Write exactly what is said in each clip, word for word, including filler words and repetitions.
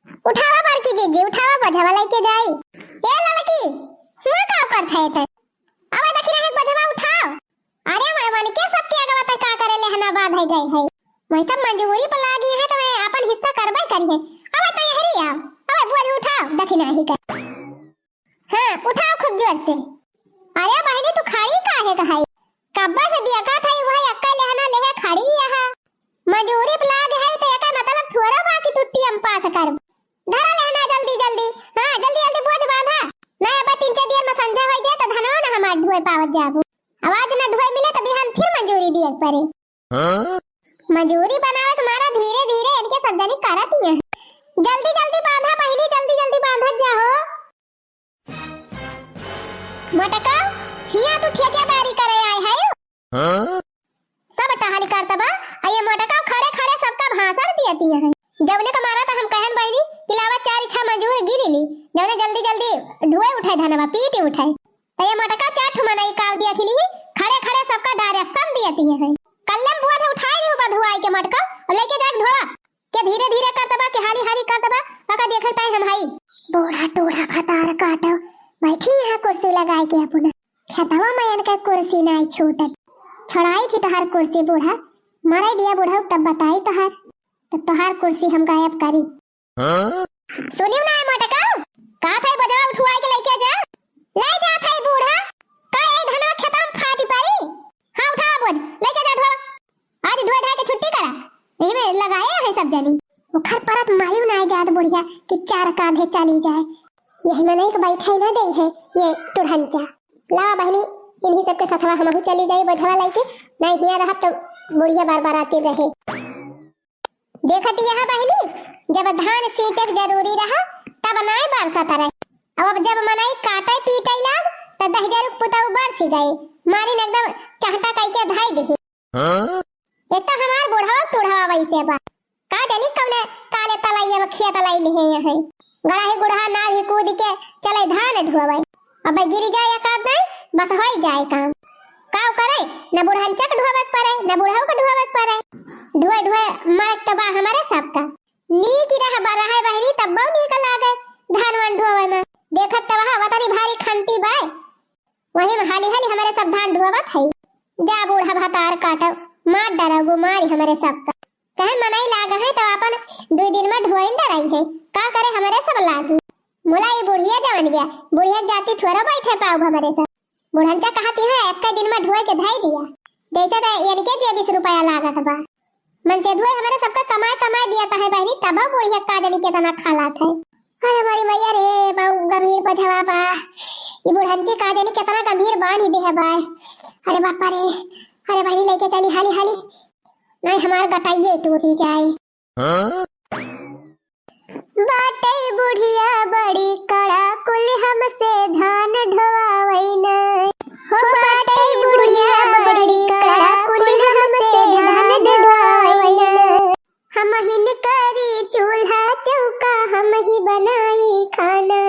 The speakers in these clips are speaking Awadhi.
उठावा बड़की जीजी, उठावा बोझवा लइके जाई। ए ललकी, हुआ का करत है तै? अबे देखी ना, बोझवा उठाओ। अरे मैं बन के सबके अगवा तक का करे लेहना बांधे गए है। मैं सब मजूरी पर लागी है तो मैं अपन हिस्सा करबे करी है। अबे तो यहरी आओ, अबे बोझ उठाओ, देखी ना ही कर। हाँ, उठाओ खूब जोर से। अरे बहिनी, तू खड़ी काहे का है? कब्बा से देखत है, वही अक्का लेहना लेहे खड़ी यहाँ। मजूरी पे लाग है तो एकर मतलब थोड़ा बा कि तू टीएम पास कर। धरा लेहना जल्दी जल्दी। हाँ, जल्दी जल्दी बोझ बांधा। नहीं, अब तीन चार दिन में संझा हो जाए तो धनवा ना हमार ढुए पावत जाबू। आवाज ना ढुए मिले तो बिहान फिर मजूरी दिए के पड़े। हाँ? मजूरी बनावे के मारा धीरे धीरे इनके सब जनी करत ही हैं। जल्दी जल्दी बांधा बहिनी, जल्दी जल्दी बांधत जाहो। मोटका, हिया तू ठेकेदारी करे आए है? हाँ? सब टहल करत बा, आ ये मोटका खड़े खड़े सबका भाषण दियती है। जौने का मारा त हम कहन बहिनी कि लावा चार छह मजूर गिरी ली, जौने जल्दी जल्दी ढुए उठाए धनवा, पीट उठाए। त ये मोटका चार ठो मनई काव दिया खिली, खड़े खड़े सबका डायरेक्शन दियती है। कल्लम बोझ उठाए नहीं बधुआई के मोटका, और लेके जाके ढोवा। के धीरे धीरे करत बा, के हाली हाली करत बा, पका देखत ताई हम हई। बूढ़ा टूढ़ा भतार काटो, बैठी यहाँ कुर्सी लगाए के अपना। खेतवा में इनके कुर्सी नाई छूटत। छोड़ाई थी तोहार कुर्सी बूढ़ा, मराई दिया बूढ़ा तब बताई तोहार, तब तोहार कुर्सी हम गायब करी। हाँ? सुनियो ना मोटका, का थाई बोझवा उठवाई के लेके जा, ले जा थाई बूढ़ा, का ये धनवा खेतवा में फाटी पड़ी? हाँ उठा बोझ, लेके जा ढो। आज ढोए ढाए के छुट्टी करा, यही में लगाए है सब जनी। उखर परत मारियो ना जात बुढ़िया कि चार कांधे चली जाए। यही मनई के बैठे ना दे है ये टुढ़ंचा। ला बहिनी, इन्हीं सबके सथवा हमहू चली जाई बोझवा लेके, नहीं हिया रहत तो बुढ़िया बार बार आती रहे। देखत यहाँ बहिनी, जब धान सींचे के जरूरी रहा तब नाय बरसत रहे। अब, अब जब मनई काटे पीटे लाग त दहिजरू पुतऊ बरसी गए, मारिन एकदम चहटा कई के धाई दिही। हाँ? एक तो हमार बुढ़वा टुढ़वा वैसे बा। का जानी कौने काले तलैया में खेत लाई लिहे हैं। गड़ाही गुड़हा नार ही कूद के चले धान ढोवे। अबे गिर जाए एक आध नहीं, बस होई जाए काम। का करे, न बुढ़ंचा के ढोवे के पड़े, न बुढ़ऊ के ढोवे के पड़े। ढोए ढोए मरक तो बा हमारे सबका। नीक रह बा रहे बहिनी, तब बहु नीक लागे धान वान ढोवे में। देखत तो वहाँ वतनी भारी खंती बाय। वही में हाली हाली हमारे सब धान ढुआवत हई। जा बूढ़ा भतार काटो, मार डरो गुमारी हमारे सब का। कहे मनई लाग है तो अपन दुई दिन में ढुआइन डराई है। का करे हमारे सब लागी। मुला ई बुढ़िया जवन बिया, बुढ़िया के जाति थोड़ा बैठे पाउब हमारे सब। बुढ़ंचा कहती है एक दिन में ढुए के धई दिया। जैसे तो इनके जेबी से रुपया लागत बा। मन से धुए हमारे सबका कमाए कमाए दिया तो है बहिनी, तब बुढ़िया का जानी कितना खालात है। अरे हमारी मैया रे, बहु गंभीर पछवा बा। ई बुढ़ंची का जानी कितना गंभीर बांध ही दे है बाय। अरे बापा रे, अरे बहिनी लेके चली हाली हाली, नहीं हमार गटाइए टूटी जाए। हाँ? बाटई बुढ़िया बड़ी कड़ा, कुल हमसे धान ढोवावई ना। हो बाटई बुढ़िया बड़ी कड़ा, कुल हमसे धान ढोवावई ना। हमहिन करी चूल्हा चौका, हमही बनाई खाना।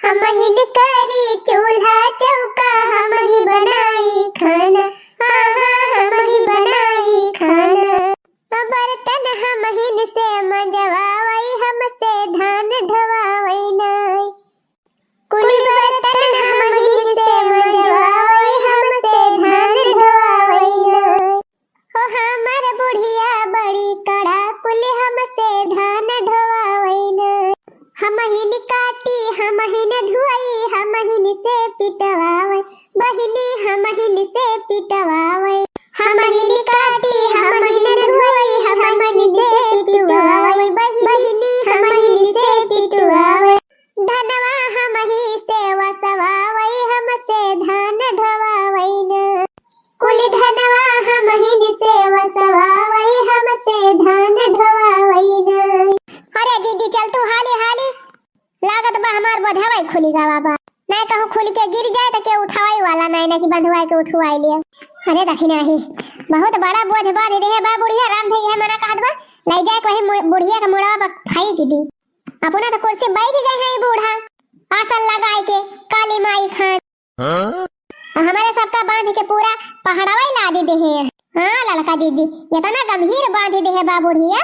हमहिन करी चूल्हा चौका, हमही बनाई खाना। हाँ, हाँ, हमही बनाई खाना। बर्तन हमहिन से मंजवावई, हमसे धान ढोवावई नाई। कुल बर्तन हमहिन से मंजवावई, हमसे धान ढोवावई नाई। हो हमर बुढ़िया बड़ी कड़ा, कुल हमसे धान ढोवावई नाई। हमहिन काटी, हमहिन धुआई, हमहिन से पिटवावई। बहिनी हमहिन से पिटवावई। हमहिन काटी, हमहिन धुआई, हमहिन से पिटवावई। बहिनी हमहिन से पिटवावई। धनवा हमही से वसवावई, हमसे धान ढोवावई ना। कुल धनवा हमहिन से वसवावई, हमसे धान ढोवावई ना। अरे जीजी चल तू हाली हाली। लागत बा हमार बोझवा खुली गवा बा। नाय कहूँ खुल के गिर जाए तो के उठावाई वाला नाय, ना कि बंधुआ के उठवाई लिए। अरे दखिना ही, बहुत बड़ा बोझ बांध दे है बा बुढ़िया, राम धई है मना कहत बा, ले जाए के वही मु-, बुढ़िया के मुड़वा पर फेंक दी। अपना तो कुर्सी बैठ गए हैं बूढ़ा, आसन लगाए के काली माई खान। हाँ? हमारे सबका बांध के पूरा पहाड़वा ही लादी दे है। हाँ ललका जीजी, इतना गंभीर बांध दे है बा बुढ़िया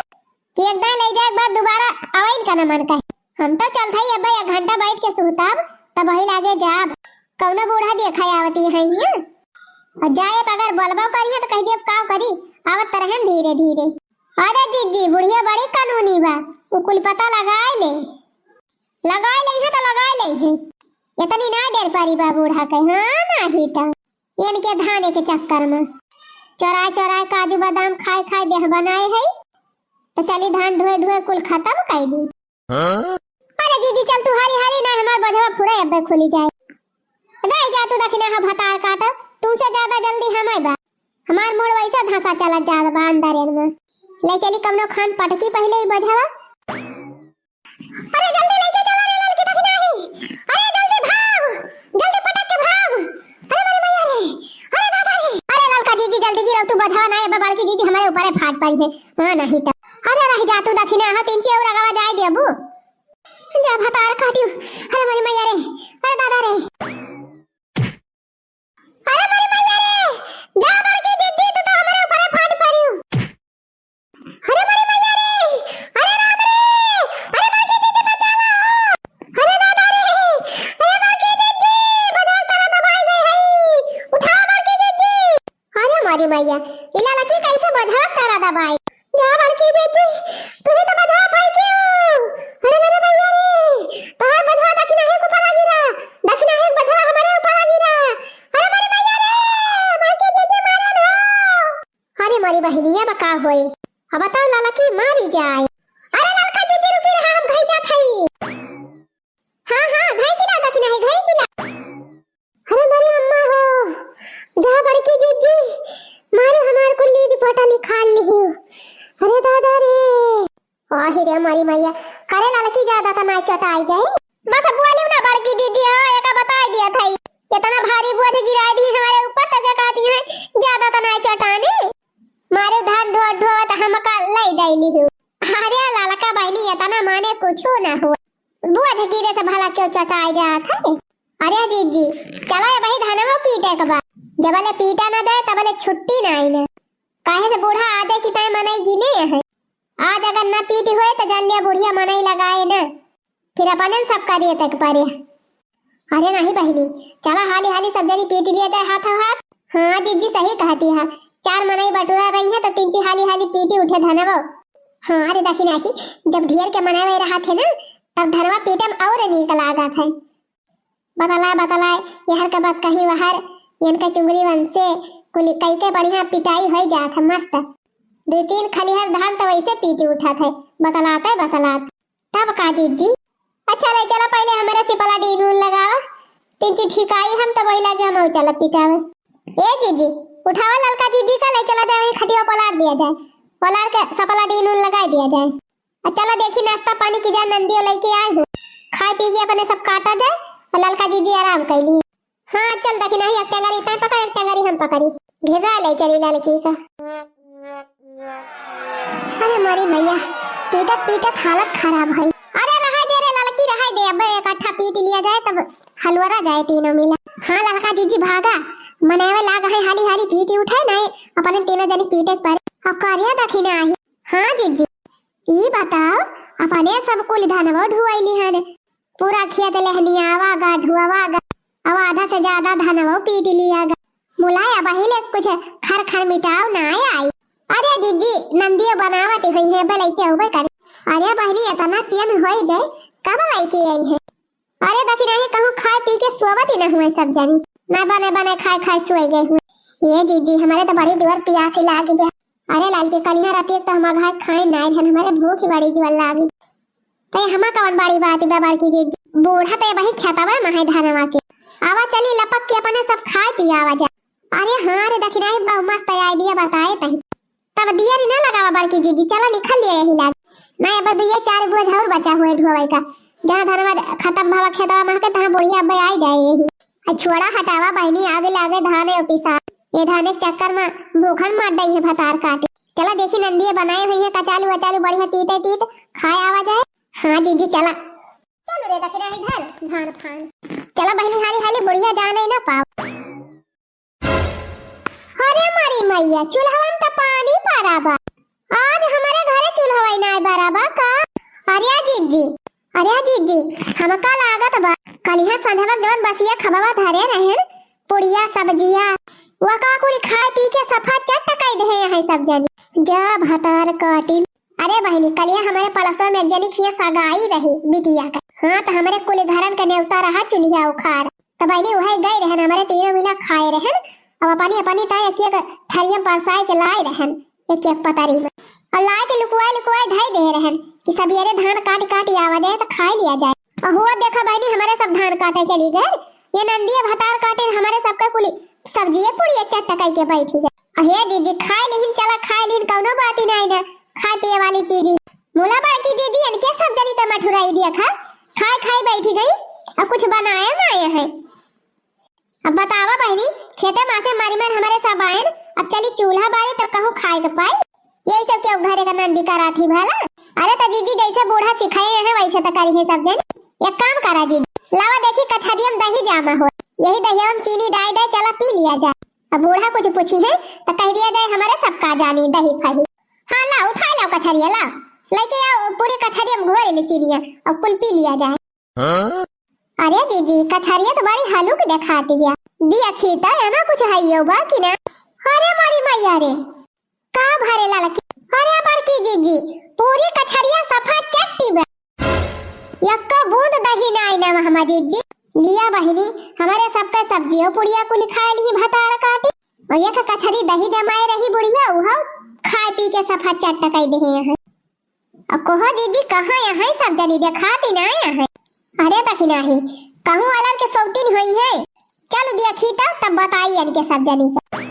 कि एक दाई ले जाए के बाद दोबारा आवे ही ना। न मन कहे। हम तो चलत हई, अब्बे एक घंटा बैठ के सुतब, तब वही लागे जाब। कौनो बूढ़ा देखा आवती है हियाँ। और जाए अगर बोलबो करिहे तो कह दियब, "काव करी, आवत त रहन धीरे धीरे।" अरे जिज्जी, बुढ़िया बड़ी कानूनी बा, उ कुल पता लगाए ले। लगाए ले है तो लगाए ले है, इतनी ना डर पारी बा बूढ़ा के। हाँ, नाही तो इनके धाने के चक्कर में चोराए चोराए काजू बादाम खाए खाए देह बनाए है, तो चली धान ढोए ढोए कुल खत्म कर दी। हाँ? अरे दीदी, चल तू हाली हाली, ना हमार बोझवा फुरे अब्बे खुली जाए। रह जा तू दखिना हा भतार काट, तू से ज्यादा जल्दी हमें बा। हमार मूड़ वैसे धंसा चलत जात बा अंदर में। ले चली कमनो खान पटकी पहले ही बोझवा। अरे जल्दी लेके चला रे ललकी दखिना ही। अरे जल्दी भाग, जल्दी पटक के भाग। अरे मोरी मैया रे, अरे दादा रे। अरे ललका जीजी जल्दी गिरव तू बोझवा, ना अब्बे बड़की जीजी हमारे ऊपर फाट पड़ी है। हाँ, नाही तो। अरे रह जा तू दखिना, हाँ, तीन ची और अगवा जाए देबू। जा भतार काटियो। अरे मोरी मैया रे, अरे दादा रे। अरे मोरी मैया रे, जा बड़की जीजी, तू तो हमारे ऊपर फाट पड़ियो। अरे मोरी मैया रे, अरे राम रे, अरे बड़की जीजी बचावा। अरे दादा रे, अरे बड़की जीजी, बजाओ, तारा दबाई गई है। उठाओ बड़की जीजी। अरे मोरी मैया, ई ललकी कैसे बजाओ, तारा दबाई। जा बड़की जीजी, तू ही तो बजाओ भाई क्यों? अरे मोरी मैया रे, तोहार बजाओ दखिना ही ऊपर आ गिरा, दखिना ही बजाओ हमारे ऊपर आ गिरा। अरे मोरी मैया रे, बड़की जीजी मारे ना। अरे मोरी बहिनिया बा का होए? अब बताओ ललकी मारी जाए। अरे ललका जीजी रुकी रहा, हम घई जात हई। हाँ, हाँ, घई चिल्ला दखिना ही, घई चिल्ला। अरे मोरी अम्मा हो, जा बड़की जीजी, मारे हमार कुल्ली दुपट्टा निकाल लिहियो। अरे दादा रे। आही रे मोरी मैया, करे ललकी ज्यादा त नाय चटाई गए। बस बोलियो ना बड़की जीजी, हाँ, एका बताई दिया था। इतना भारी बोझ गिराई दी हमारे ऊपर, तो क्या कहती है, ज्यादा त नाय चटाने। मारे धान ढोत ढोत हमका लई गईली हूँ। अरे ललका बहिनी, इतना माने कुछो ना हो। बोझ गिरे से भला क्यों चटाई जात है? अरे जीजी, चला अबही धनवा पीटे के बा। जबले पीटा ना जाए, तबले छुट्टी ना आई ना। काहे से बूढ़ा आ जाए कि तय मनई गिने है। आज अगर ना पीटी होए, तो जान लिया बुढ़िया मनई लगाए ना। फिर अपने सब करिए तक परे। अरे नाही बहिनी, चला हाली हाली सब जनी पीट लिया जाए हाथों हाथ। हाँ जीजी सही कहती है, चार मनई बटुरा रही है तो तीन ची हाली हाली पीटी उठे धनवो। हाँ अरे देखी नाही, जब ढेर के मनई रहा थे ना, तब धनवा पीटे में और नीक लागत है। बतलाए बतलाए यहर के बात कही वहर, इनके चुंगरी वंशे कुल कई के बढ़िया पिटाई होई जात है मस्त। दो तीन खलिहर धान तो वैसे पीटी उठत है, बतलाते बतलात। तब का जीजी? अच्छा, ले चला पहिले हमरे सिपला डीन उन लगावा। तीन ची छिकाई हम तब वही लागे हम चला पिटावे। ए जीजी, उठावा ललका जीजी का, ले चला जाए वही खटिया पलार दिया जाए। पलार के सपला डीन उन लगाई दिया जाए। और चला देखी नाश्ता पानी की जाए, नंदियो लेके आए हूँ। खाए पी के अपने सब काटा जाए और ललका जीजी आराम कर ली। हाँ, चल देखी नाही, एक टंगरी तय पकड़, एक टंगरी हम पकड़ी। घेरा ले चली ललकी का। अरे मोरी मैया, पीटत पीटत हालत खराब भई। अरे रहाई दे रे ललकी, रहाई दे, अब इकट्ठा पीट लिया जाए तब हलवरा जाए तीनों मिला। हाँ ललका जीजी भागा, मनावे लाग है, हाली हाली पीटी उठे नहीं, अपने तीनों जनी पीटे पर। अब करिया देखी नाही। हाँ जीजी, ई बताओ, अपने सब कुल धनवा ढुआई लिहन, पूरा खेत लेहनियावा गा, ढुआवा गा, अब आधा से ज्यादा धनवा पीट लिया गा। मुलाय अबही ले कुछ खर खर मिटाव ना आई। अरे जीजी, नंदियो बनावत हुई है, बलैके उबे करे। अरे बहिनी, इतना टेम होई गए, कब लैके आई है? अरे देखी नाही, कहूँ खाए पी के सोवत ही ना हुए सब जनी, ना बने बने खाए खाए सोए गए हुए। ये जीजी, हमारे तो बड़ी जोर पियासी लागी बे। अरे लाल के कलिया राती एक तो हमार भाई खाए नाय रहन, हमारे भूख ही बड़ी जोर लागी। ते हमा कवन बड़ी बात बा बड़की जीजी, बूढ़ा ते वही खेतवा में है धनवा के। आवा चली लपक के अपने सब खाए पियावा जा। अरे हाँ रे दखिनाही, बहु मस्त idea बताए तही। तब दिया रे ना लगावा बड़की जीजी, चला निकल लिया यही लाग। नहीं अब दुइया चार बोझ और बचा हुए ढोवे का। जहाँ धनवा खत्म भवा खेतवा में के तहाँ बुढ़िया अब्बे आई जाए यही। आ छोड़ा हटावा बहिनी, आगे लागे धान है पिसा। ये धान एक चक्कर में भूखन मार दई है भतार काटे। चला देखी नंदिया बनाए हुई है कचालू वचालू बढ़िया तीते तीत खाए आवा जाए। हाँ जीजी चला। चलो रे दखिनाही धर धान फान। चला बहिनी हाली हाली बुढ़िया जाने ना पाओ। अरे मारी मैया, चूल्हवन त पानी पड़ा बा। आज हमारे घरे चूल्हवा नाय बरा बा का? अरे जीजी, अरे जीजी, हमका लागत बा, कलिहा संझवा जौन बसिया खबवा धरे रहन, पुड़िया सब्जिया, वका कुल खाए पी के सफा चट कई देहे हैं सब जनी। जा भतार काटिन। अरे बहिनी, कलिया हमरे पड़ोसवा में एक जनी खिया सगाई रही बिटिया का। हाँ, त हमरे कुल घरन के नेवता रहा चुलिया उखार। त बहिनी उहे गई रहन, हमरे तीनों मिला खाए रहन। अब अपनी अपनी ताई एक एक थरिया में परसाए के लाए रहन, एक एक पतारी में। और लाए के लुकुआए लुकुआए धई दे रहन कि सबेरे धान काट काट आवा जाए त खाए लिया जाए। और हुआ देखा बहिनी, हमरे सब धान काटे चली गए। ये नंदिया भतार काटिन हमरे सबका कुली सब्जिए पुड़िए चट कई के बैठी गए। अहे जीजी, खाए लिहिन, चला खाए लिहिन, कौनो बात ही नाई ना, खाए पिए वाली चीज ही। मुला बड़की जीजी, इनके सब जनी का मठुराई दिया खा, खाए खाए बैठी गई, अब कुछ बनाया ना आया है। अब बतावा बहिनी, खेते मासे मारी मन हमरे सब आयन, अब चली चूल्हा बारे तब कहूँ खाए के पाई। यही सब क्यों घरे का नंदी करात ही भला? अरे त जीजी जैसे बूढ़ा सिखाए हैं वैसे त करी है सब जन। एक काम करा जीजी, लावा देखी कछरिया में दही जामा हो, यही दहिया में चीनी डाल दे, चला पी लिया जाए। अब बूढ़ा कुछ पूछी है त कह दिया जाए हमरे सब का जानी दही फही। हाँ ला उठा लो कछरिया ला, लेके आओ पूरी कछरिया में घोर ले चीनिया और कुल पी लिया जाए। हाँ? अरे जीजी, कछरिया तो बड़ी हलुक देखाती बिया। दिया खीता है ना कुछ है यो बा कि ना? अरे मोरी मैया रे, का भरे ललकी? अरे बड़की जीजी, पूरी कछरिया सफा चट्टी बा। यक्को बूंद दही नाई ना हमा जीजी। लिया बहिनी, हमरे सबका सब्जियों पुड़िया कुल खाए ली भतार काटी। और एक कछरी दही जमाए रही बुढ़िया, उहो खाए पी के सफा चट्ट कई देहे हैं। अब कोहो जीजी कहाँ यहाँ सब जनी देखाती ना यहाँ? अरे तकी नाही, कहूँ वालन के सौतीन होई है। चल देखी त, तब बताई इनके सब जनी का।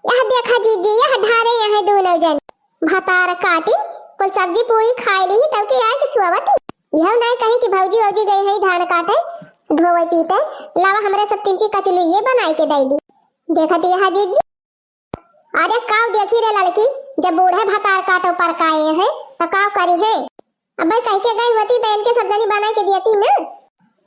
यह देखा जीजी, यह ढारे यहाँ दोनों जन भतार काटी, कुल सब्जी पूरी खाए ली, तब के आए के सुअवती। यह नहीं कही कि भौजी वौजी गई है धान काटे, ढोवे पीटे, लावा हमरे सब तीन चीज कचलुइये बनाए के दे दी। देखा ती यह जीजी। अरे काव देखी रे ललकी, जब बूढ़े भतार काटो पर काए हैं, तो काव करी है? अबे कह के गई होती तो इनके सब जनी बनाए के दियती ना।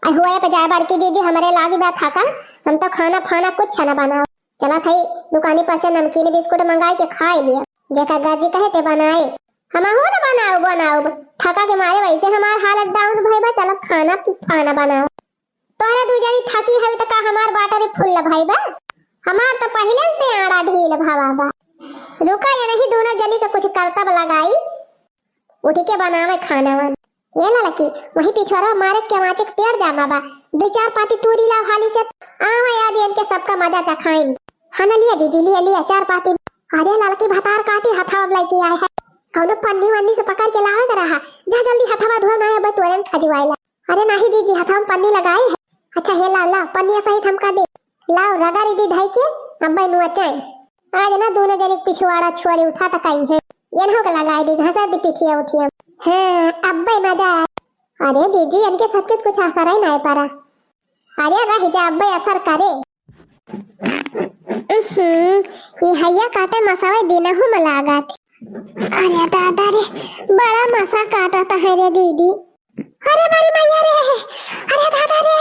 अरे हुए पे जाए बड़की जीजी, हमरे लागी बात था का, हम तो खाना फाना कुछ ना बनाओ। चला थई दुकानी पर से नमकीन बिस्कुट मंगाए के खाए लिया, जेका गाजी कहे ते बनाए। हम हो ना बनाओ बनाओ, थका के मारे वैसे हमार हालत डाउन भई बा, चला खाना फाना बनाओ। तोहरे दू जनी थकी हवी त का हमार बाटरी फुल भई बा? हमार त पहिले से आड़ा ढील भवा बा। रुका, ये नहीं दोनों जनी के कुछ करतब लगाई, उठी के बनावे खाना वान। ये ललकी, वही पिछवारा मारे के वाचे के पेड़ जामा बा, दो चार पाती तूरी लाओ हाली से। आवे आज इनके सबका मजा चखाइन। हाँ ना, लिया जीजी, लिया, लिया चार पाती। अरे ललकी भतार काटी हथवा में लेके आए है, कौनो पन्नी वन्नी से पकड़ के लावे न रहा, जा जल्दी हथवा धो ना, अब तोरन खजवाइला। अरे नाही जीजी, हथवा में पन्नी लगाए है। अच्छा हे लाओ, लाओ, पन्नी सहित हमका दे। लाओ, रगड़ दी धई के, अब्बे नुआ चाय। आज ना दोनों जने के पिछवाड़ा छोरे उठा तकाई है। ये ना होके लगाए दी, घसर दी पिठिया उठिया। हाँ, अब्बे मजा आए। अरे जीजी, इनके सबके कुछ असर ही नहीं पड़ा। अरे रह जा, अब्बे असर करे। उहुं, ई हइया काटे मसावे दिनहु में लागत। अरे दादा रे, बड़ा मसा काटत है रे दीदी। अरे बड़ी मैया रे, अरे दादा रे,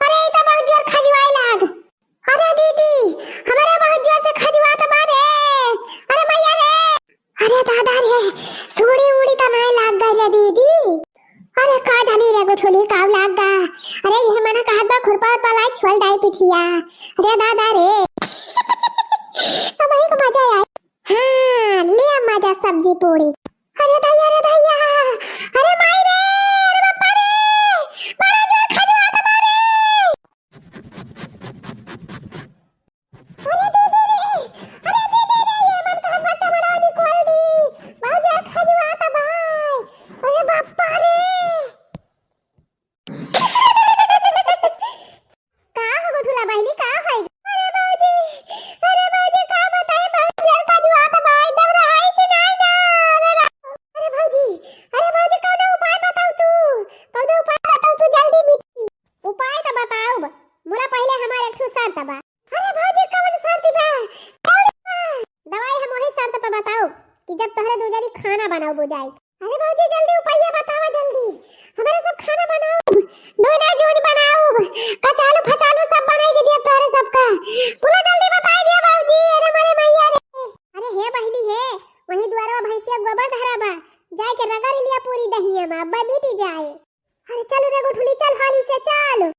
अरे ई तो बहुत जोर खजुआए लाग। अरे दीदी, हमारे बहुत जोर से खजुआत बा रे। अरे मैया रे, अरे दादा रे, सूड़ी उड़ी त नाय लाग गई रे दीदी। अरे का जानी रे गुठुली का लाग गा। अरे ये मना कहत बा खुरपा उरपा लाई छोल डाई पिठिया। अरे दादा रे। अब एक मजा आए। हाँ, लिया मजा सब्जी पूड़ी। अरे दैया रे दैया। अरे माई रे, अरे बापा रे। बड़ा जोर खजुआत बा रे। अरे दीदी रे, अरे दीदी रे, ये मन कहत बा चमड़ा निकाल दी। बहुत जोर खजुआत बा। अरे बापा रे। का हो गुठुला बहिनी, का है? अरे बाबूजी, अरे बाबूजी, का बताई, बहुत जोर खजुआत बा, एकदम रहाई से नाई ना। अरे रा-, अरे बाबूजी, अरे बाबूजी, कौनो उपाय बताओ तू, कौनो उपाय बताओ तू, जल्दी मिट्टी। उपाय तो बताओ, मुला पहले हमार एक ठो शर्त बा। अरे भौजी, कवन शर्त बा? कवन बा? दवाई हम वही शर्त पे बताओ कि जब तोहरे दू जनी खाना बनाओ बुझाई। अरे भौजी, जल्दी उपैया बतावा, जल्दी। हमरे सब खाना बनाउब। दूना जून बनाउब। कचालू फचालू सब बनाई के दिया तोहरे सबका। बोला जल्दी बताई दिया भौजी। अरे मोरे मैया रे। अरे हे बहिनी हे, वही दुआरवा भैंसिया गोबर धरा बा। जाए के रगड़ लिया पूरी दहिया में, अब्बा मिटी जाए। अरे चल रे गोठुली, चल हाली से चल।